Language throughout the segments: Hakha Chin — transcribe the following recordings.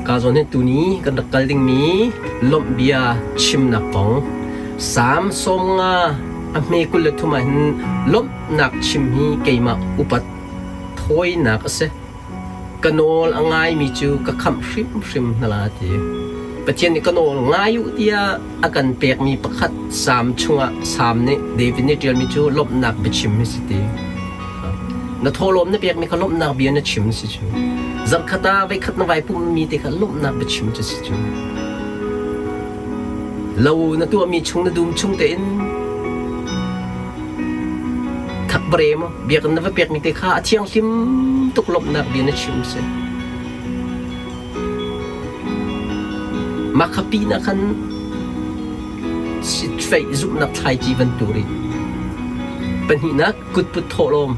Hika zawn hin tuni kan rak kal dingmi lawmh bia chimnak kong Salm 95 a hme 23 ah hin lawmhnak chim hi keimah upat thawinak a si. Ka nawl a ngaimi cu ka khamh hrimhrim hna la ti. Pathian nih ka nawl ngai u tiah a kan pekmi pakhat Salm chungah Salm nih David nih ṭialmi cu lawmhnak biachim hi si ti. Na thawhlawm na pekmi kha lawmhnak bia na chim si cu. Zarhkhat ah voikhat na vai pummi te kha lawmhnak biachim cu si cu. Lo na tuahmi chung na dum chung tein thakbare maw biakinn na va pekmi te kha a thianghlim tuk lawmhnak bia na chim si. Mah kha pinah khan sitfeih zumhnak thlaici van tur i pahnihnak kutput thawhlawm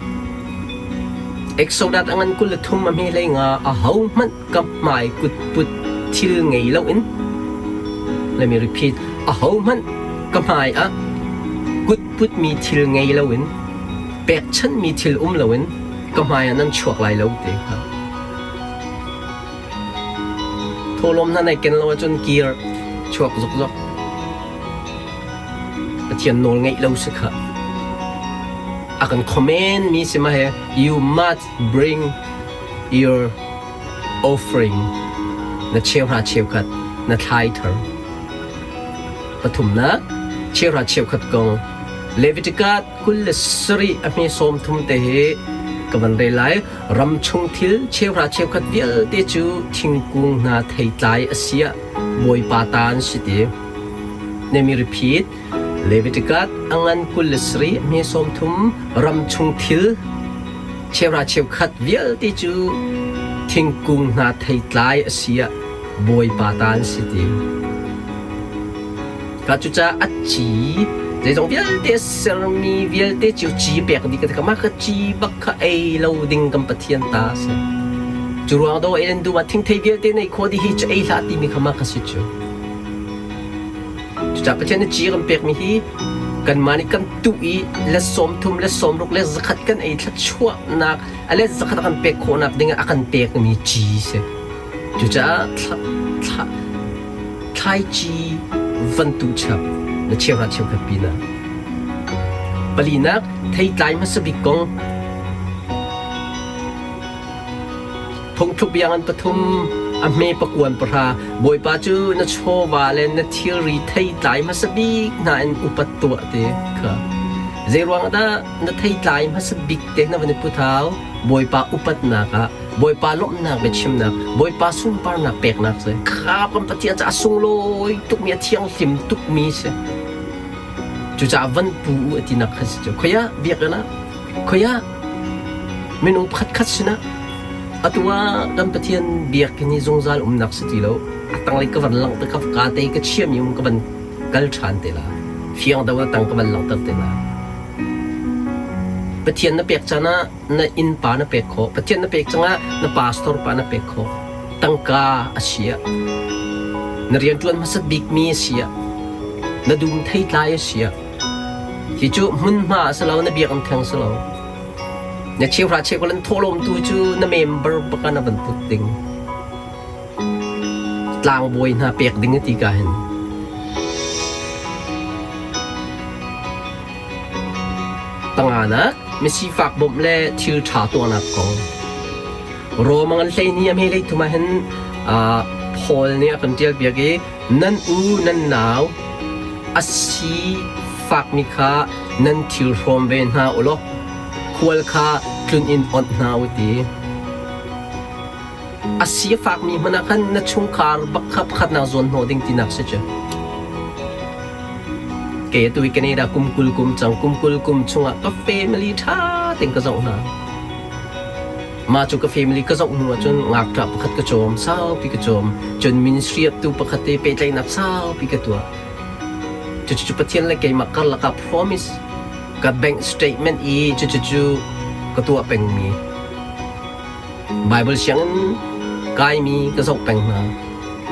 Exodus a ngan 23 a hme hlei nga ahohmanh ka hmai kutput thil ngei loin let me repeat ahohmanh ka hmai ah kutputmi thil ngei loin pekchanhmi thil um loin ka hmai ah nan chuak lai lo ti kha Thawhlawm hna nai ken lo ahcun kir chuak zokzok. Pathian nawl ngeih lo si kha. A kan comment mi si ma he you must bring your offering na cheuhra cheukhat na thlai thar. Pathumnak cheuhra cheukhat kong Leviticus 27 a hme 30 te hi ka van rel lai. Ram chung thil cheuhra cheukhat vialte cu thingkung hna theitlai a si ah Bawipa ta an si ti. Let me repeat. Leviticus a ngan 27 a hme 30 ram chung thil cheuhra cheukhat vialte cu thingkung hna theitlai a si ah Bawipa ta an si ti. Ka cucaah a ci zeizong vialte a sermi vialte cu ci pek dih ka ti mah kha ci bak kha ei lo ding kan Pathian ta a si. Cu ruang do ei nan duh ah thingthei vialte nei khawh dih hi cu ei hlah timi kha mah kha si cu. Cucaah Pathian nih ci kan pekmi hi kanmah nih kan tuh i le 30 le 60 le 100 kan ei thluachuahnak a let zakhat a kan pek khawhnak ding ah a kan pekmi ci si. Cucaah thla, thlaici van tuh chap na cheuhra cheukhat pinah. Palinak theitlai hmasa bik kong Phungthluk biangan pathum a hme pakuan pahra Bawipa cu na chawva le na thilri theitlai hmasa bik hna in upat tuah ti kha. Zeiruang dah na theitlai hmasa bik te na van i put hau? Bawipa upatnak ah Bawipa lawmhnak biachimnak, Bawipa sunparnak peknak si. Kha kan Pathian caah sunglawi tukmi, a thianghlim tukmi si. Cucaah van pu u a tinak kha si cu. Khoia biakinn ah, khoia minung pakhatkhat sinah atu ah kan Pathian biakinn hi zungzal umnak si ti lo. A tanglei ka van langhter ka ka te ka chiami um ka van kal ṭhan te la. Fiang do na tang ka van langhter te la. Pathian na pek caan ah na innpa na pek khawh. Pathian na pek cangah na pastor pa na pek khawh. Tangka a si ah, na rianṭuan hmasat bikmi a si ah, na dum theitlai a si ah, hi cu hmunhma a si lo, na biakinn theng si lo. Na cheuhra cheukhat an thawhlawm tu cu na member baka na van put ding. Tlangbawi hna pek ding a ti ka hin. Panganak, misifak bawmh le thil ṭha tuahnak kong. Rom a ngan hleihnih a hme hleithum ah hin Paul nih a kan ṭialpiak i nan u nan nau a si fakmi kha nan thil hrawm ve hna u law khual kha tlun in onh hna u ti. A si a fakmi hmanh ah khan na chungkhar bak kha pakhatnak zawn hnawh ding tinak si cu. Kei atu hi Canada kum 20 kum cang kum 20 kum chungah ka family ṭha tein ka zoh hna. Mah cu ka family ka zoh hnu ahcun ngakṭah pakhat ka cawm, saupi ka cawm. Cun ministry tu pakhat te pehtlaihnak saupi ka tuah. Cucu Pathian le keimah karlak ah promise ka bank statement i cucu ka tuah pengmi. Bible sianginn kaimi ka zoh peng hna.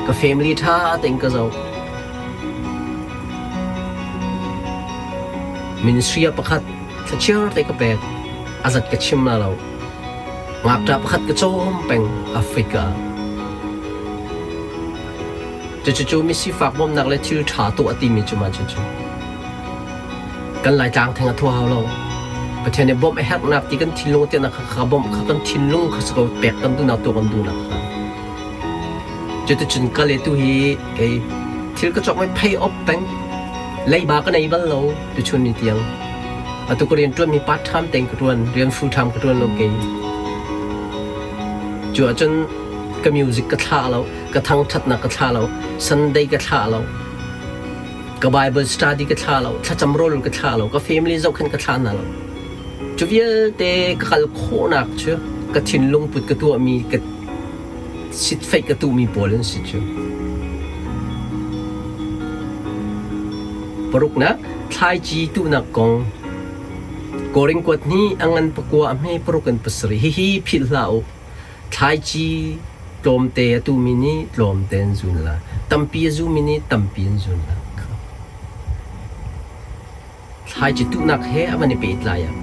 Ka family ṭha tein ka zoh. Ministry ah pakhat thlachiar te ka pek. A zat ka chim la lo. Ngakṭah pakhat ka cawm peng Africa. Cucu mi sifak bawmhnak le thil ṭha tuah timi cu mah cucu. Kan Laitlang theng a thua hau lo. Pathian nih bawmh a herhnak ti kan thinlung tiahnak kha kha bawmh kha kan thinlung kha si ko pek kan duhnak tuah kan duhnak kha. Cuticun ka le tu hi kei thil ka cawk mai phei op peng leiba ka nei bal lo tuchun ni tiang. Atu ka rian ṭuanmi part time tein ka ṭuan, rian full time ka ṭuan lo kei. Cu ahcun ka music ka thlah lo, ka thangṭhatnak ka thlah lo, Sunday ka thlah lo, ka Bible study ka thlah lo, thlacam rawl ka thlah lo, ka family zohkhenh ka thlah hna lo. Cu vialte ka kal khawhnak cu ka thinlung put ka tuahmi ka sitfeih ka tuhmi pawl an si cu. Paruknak, thlaici tuhnak kong. Korin kuat hnih a ngan pakua a hme paruk in pasarih. Hihi philh hlah u. Thlaici tlawmte a tuhmi nih tlawmte an zun la. Tampi a zumi nih tampi an zun la. Thlaici tuhnak he a van i pehtlai ah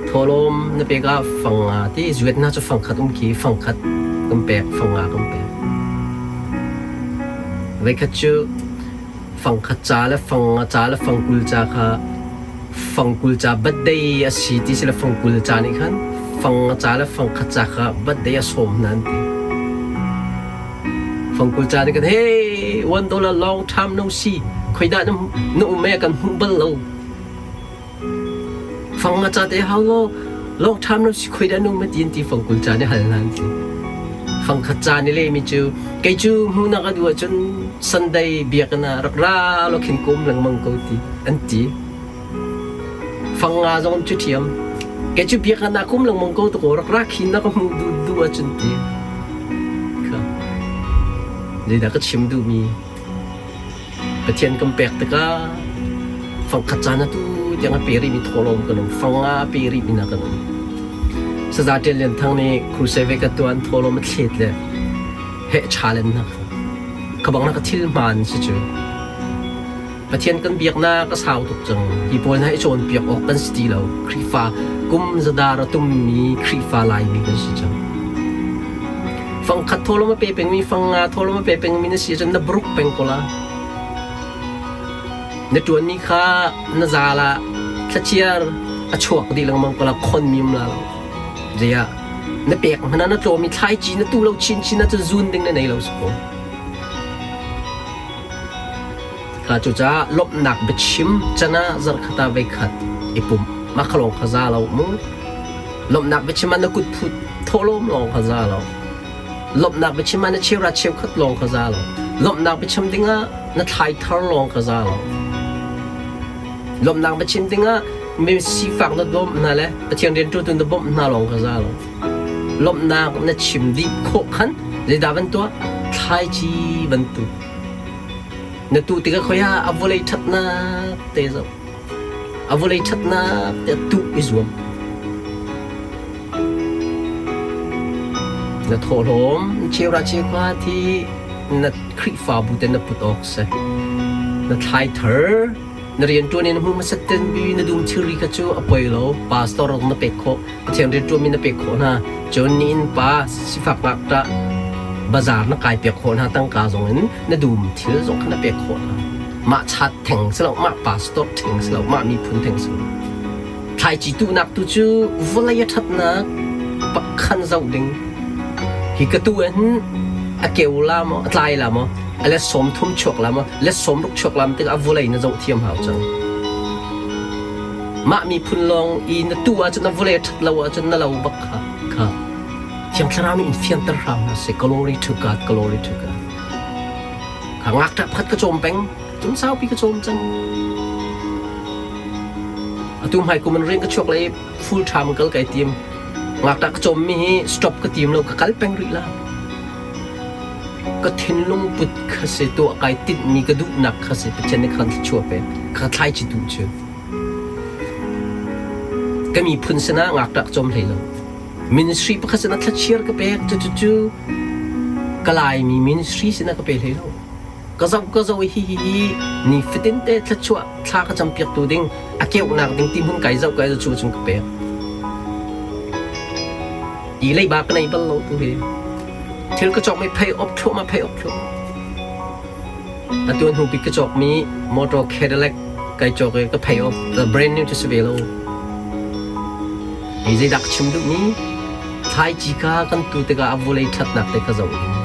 thawhlawm na pek ah fang nga ti zuet hna cu fangkhat um khi fangkhat kan pek fang nga kan pek. Voikhat cu fangkhat ca le fang nga ca le fangkul ca kha fangkul ca birthday a si ti si le fangkul ca nih khan fang nga ca le fangkhat ca kha birthday a sawm hna an ti. Fangkul ca nih kan hey $1 long time no see khoidah na na um e kan hmuh bal lo. Fang nga ca te hau law long time no see khoidah na um e ti an ti fangkul ca nih hal hna an ti. Fangkhat ca nih lehmi cu kei cu hmuhnak a duh ahcun Sunday biakinn ah rak ra law khin ka um lengmang ko ti an ti. Fang nga zong an cu ṭhiam. Kei cu biakinn ah ka um lengmang ko takaw rak ra khi na ka hmuh duh duh ahcun ti. Kha. Zeidah ka chim duhmi Pathian kan pek tikah fangkhat caan atu tiang a pe rihmi thawhlawm kan um. Fang nga a pe rihmi hna kan um. Saza Ṭian Lian Thang nih crusade ve ka tuan thawhlawm a thlet le heh challenge hna kha. Kha bang na ka thil hmaan si cu. Pathian kan biaknak a sau tuk cang. Hi pawl hna i cawnpiak awk kan si ti lo. Khrihfa kum zadar a tummi Khrihfa Laimi kan si cang. Fangkhat thawlawm a pe pengmi, fangnga thawlawm a pe pengmi na si ahcun na bruk peng ko la. Na ṭuanmi kha na zal ah thlachiar a chuak dih lengmang ko la, khonmi um la lo. Zeiah na pek hmanh ah na tlawm i thlaici na tu lo chinchin ahcun zun ding na nei lo si ko. Cucaah lawmhnak biachim can ah zarhkhat ah voikhat i pumh. Mah kha lawng kha za lo mu. Lawmhnak biachim ah na kut phut thawhlawm lawng kha za lo. Lawmhnak biachim ah na cheuhra cheukhat lawng kha za lo. Lawmhnak biachim dingah na thlai thar lawng kha za lo. Lawmhnak biachim dingah mi sifak na bawmh hna le Pathian rianṭuantu na bawmh hna lawng kha za lo. Lawmhnak na chim dih khawh khan zeidah van tuah? Thlaici bantuk. Na tuh tikah khoi ah a vawlei ṭhatnak te zoh. A vawlei ṭhatnak te tuh i zuam. Na thawhlawm cheura cheukha thi na Khrihfabu te na put awk si. Na thlai thar na rianṭuan in hmu hmasat ten bi na dum thilri kha cu a poi lo. Pastor na pek khawh. Pathian rianṭuanmi na pek khawh hna. Cun ni inn pa sifak ngakṭah bazaar na kai piak khawh hna tangka zong in na dum thil zong kha na pek khawh hna. Mah chat theng si lo, mah pastor theng si lo, mah miphun theng si lo. Thlaici tuhnak tu cu vawlei a ṭhatnak pakhan zoh ding. Hi ka tu in a keu la maw, a tlai la maw, a let 30 chuak la maw, let 60 chuak la tikah vawlei na zoh thiam hau cang. Mah miphun lawng i na tu ahcun na vawlei a ṭhat lo ahcun na lo bak kha kha Thiang Thlarau nih in fianter hram hna seh. Glory to God, glory to God. Kha ngakṭah pakhat ka cawm peng, cun saupi ka cawm cang. Atu hmai kum in rian ka chuak lai full time kal kai tim. Ngakṭah ka cawmmi hi stop ka tim lo, ka kal peng rih la. Ka thinlung put kha si tuah kai tinhmi ka duhnak kha si Pathian nih khan thluachuah pe ka thlaici tu cu. Ka miphun sinah ngakṭah ka cawm hlei lo. Ministry pakhat sinah thlachiar ka pek cucu ka Laimi ministry sinah ka pe hlei lo. Ka zoh ka zoh i hihi hi ni fatin te thluachuah thla ka campiaktu ding a keuhnak ding ti hmun kai zoh kai zoh cu cun ka pek. I leiba ka nei bal lo tu hi. Thil ka cawk mi phei op thluahmah phei op thluahmah. Atu hnu bik ka cawkmi motor Cadillac kai cawk i ka pay off the brand new cu si ve lo. Hi zeidah ka chim duhmi? Thlaici kha kan tu tikah a vawlei ṭhatnak te kha zoh ding.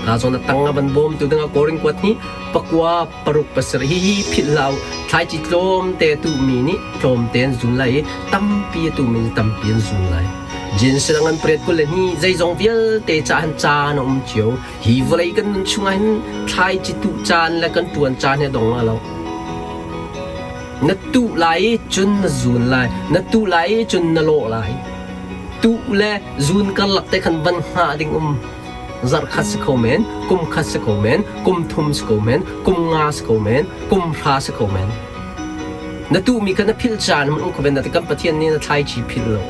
Ka zawn a tang a van bawmtu dingah Korin kuat hi pakua paruk pasarih hihi philh hlah u. Thlaici tlawmte a tuhmi nih tlawmte an zun lai i tampi a tuhmi nih tampi an zun lai. Jinsilang an pariat 22 zeizong vialte caah hin caan a um cio. Hi vawlei kan nun chungah hin thlaici tuh caan le kan ṭuan caan hi a dong lo. Na tuh lai i cun na zun lai, na tuh lai i cun na lawh lai. Tuh le zun karlak te khan van hngah ding um. Zarh khat si kho men, kum khat si kho men, kum thum si kho men, kum nga si kho men, kum hra si kho men. Na tuhmi kha na philh caan hmanh um kho ven na ti kan Pathian nih na thlaici philh lo.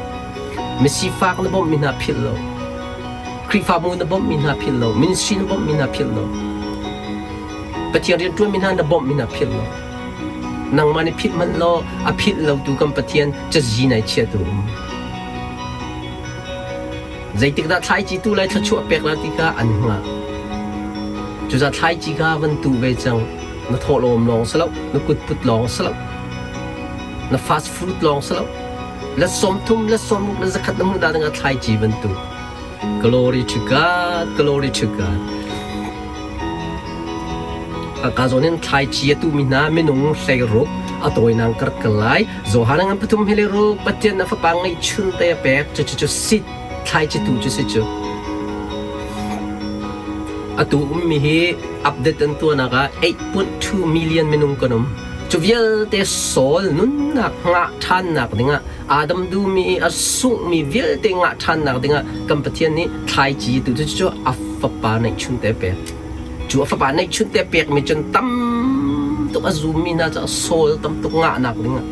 Misifak na bawmhmi hna philh lo. Khrihfabu na bawmhmi hna philh lo. Ministry na bawmhmi hna philh lo. Pathian rianṭuanmi hna na bawmhmi hna philh lo. Nangmah nih philh hmanh law a philh lotu kan Pathian cazi nai chiatu um. Zeitikdah thlaici tu lai thluachuah pek la ti kha an hngah. Cucaah thlaici kha van tu ve cang. Na thawhlawm lawng si lo, na kutput lawng si lo, na fast food lawng si lo. La 30, la 60, la 100 na hmuh dah dingah thlaici van tu. Glory to God, glory to God. Ka zawn in thlaici a tuhmi hna minung 16 a tawinak ka rak kal lai. Johan ngan pathum he le ruk Pathian a fapa ngeihchun te a pek cucu cu sit thlaici tu cu si cu. Atu ummi hi update an tuahnak ah 8.2 million minung kan um. Cu vialte soul nunnak ngah ṭhannak dingah Adam duhmi i a sunghmi vialte ngah ṭhannak dingah kan Pathian nih thlaici tu cu cu a fapa neihchun te a pek. Cu a fapa neihchun te a pekmi cun tam tuk a zummi hna cu soul tam tuk ngahnak dingah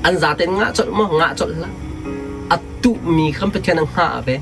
an zaten ngah colh maw ngah colh hlah. A tuhmi kan Pathian a hngah ve.